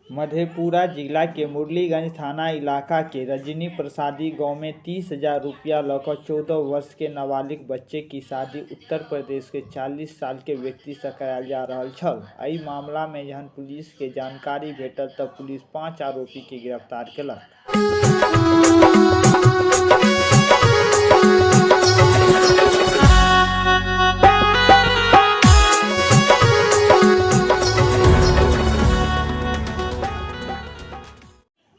मधेपुरा जिला के मुरलीगंज थाना इलाका के रजनी प्रसादी गांव में 30,000 रुपया लऽ 14 वर्ष के नाबालिग बच्चे की शादी उत्तर प्रदेश के 40 साल के व्यक्ति से करायल जा रहल छल। एहि मामला में जहन पुलिस के जानकारी भेटल तऽ पुलिस 5 आरोपी के गिरफ्तार केलक।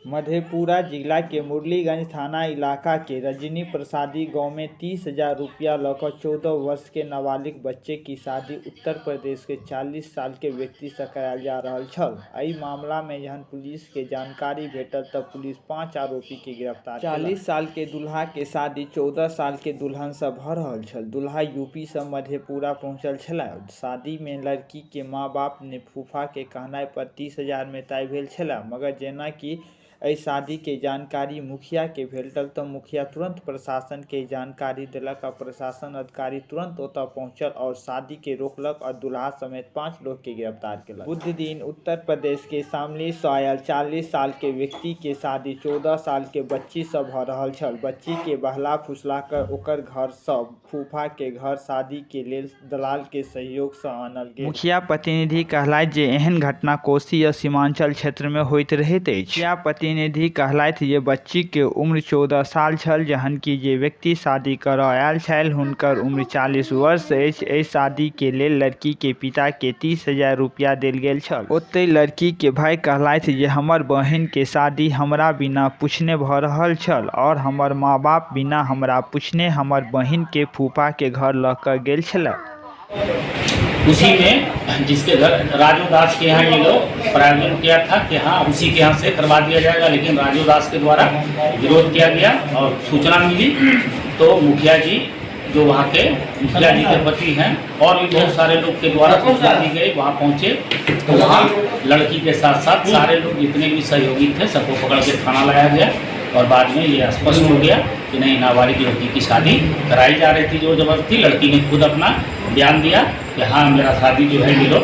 मधेपुरा जिला के मुरलीगंज थाना इलाका के रजनी प्रसादी गांव में 30,000 रुपया लऽ 14 वर्ष के नाबालिग बच्चे की शादी उत्तर प्रदेश के 40 साल के व्यक्ति से करायल जा रहल छल। एहि मामला में जहन पुलिस के जानकारी भेटल तऽ पुलिस 5 आरोपी के गिरफ्तार केलक। 40 साल के दूल्हा के शादी 14 साल के दुल्हन से भऽ रहल छल। दूल्हा यूपी से मधेपुरा पहुंचल छलाह। शादी में लड़की के मां-बाप ने फूफा के कहनाइ पर 30,000 में तय भेल छला, मगर जेना कि एहि शादी के जानकारी मुखिया के भेटल त मुखिया तुरंत प्रशासन के जानकारी देलक आ प्रशासन अधिकारी तुरंत ओतय पहुंचल आओर शादी के रोकलक आ दूल्हा समेत 5 लोग के गिरफ्तार केलक। बुध दिन उत्तर प्रदेश के शामली स आयल 40 साल के व्यक्ति के शादी 14 साल के बच्ची स भ रहल छल। बच्ची के बहला फुसला क ओकर घर स फूफा के घर शादी के लेल दलाल के सहयोग स आनल गेल। मुखिया प्रतिनिधि कहलथि जे एहन घटना कोसी आ सीमांचल क्षेत्र मे होइत रहैत अछि। मुखिया प्रतिनिधि कहलथि जे बच्ची के उम्र 14 साल छल, जहन कि जे व्यक्ति शादी करय आयल छल हुनकर उम्र 40 वर्ष अछि। एहि शादी के लेल लड़की के पिता के 30,000 रुपया देल गेल छल। ओतहि लड़की के भाई कहलथि जे हमर बहिन के शादी हमरा बिना पूछने भ रहल छल आओर हमर मां-बाप बिना हमरा पूछने हमर बहिन के फूफा के घर ल क गेल छले। उसी में जिसके घर राजू दास के यहाँ ये लोग प्रायोजन किया था कि हाँ उसी के यहाँ से करवा दिया जाएगा, लेकिन राजू दास के द्वारा विरोध किया गया और सूचना मिली तो मुखिया जी जो वहाँ के मुखिया जी के पति हैं और भी बहुत सारे लोग के द्वारा सूचना दी गई, वहाँ पहुँचे तो वहाँ लड़की के साथ साथ सारे लोग जितने भी सहयोगी थे सबको पकड़ के थाना लाया गया और बाद में ये स्पष्ट हो गया कि नहीं, नाबालिग लड़की की शादी कराई जा रही थी जोर जबरदस्ती। लड़की ने खुद अपना बयान दिया कि हाँ मेरा शादी जो है ये लोग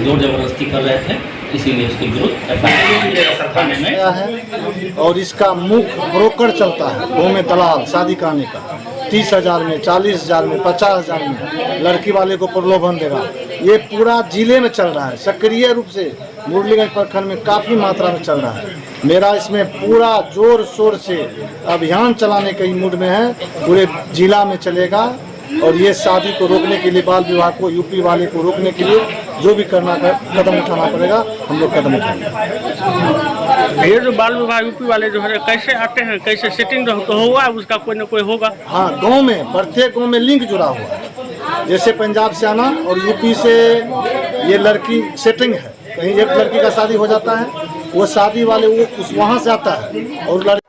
जोर जबरदस्ती कर रहे थे, इसीलिए उसके विरुद्ध एफआईआर थाने में है। और इसका मुख्य ब्रोकर चलता है वो में दलाल शादी कराने का, 30,000 में, 40,000 में, 50,000 में लड़की वाले को प्रलोभन देगा। ये पूरा जिले में चल रहा है, सक्रिय रूप से मुरलीगंज प्रखंड में काफ़ी मात्रा में चल रहा है। मेरा इसमें पूरा जोर शोर से अभियान चलाने के मूड में है, पूरे जिला में चलेगा। और ये शादी को रोकने के लिए, बाल विवाह को, यूपी वाले को रोकने के लिए जो भी करना कदम उठाना पड़ेगा, हम लोग कदम उठाएंगे। ये जो बाल विवाह यूपी वाले जो है कैसे आते हैं, कैसे सेटिंग तो होगा, उसका कोई ना कोई होगा। हाँ, गांव में प्रत्येक गांव में लिंक जुड़ा हुआ है, जैसे पंजाब से आना और यूपी से ये लड़की सेटिंग है, कहीं एक लड़की का शादी हो जाता है, वो शादी वाले वो उस वहाँ से आता है और लड़की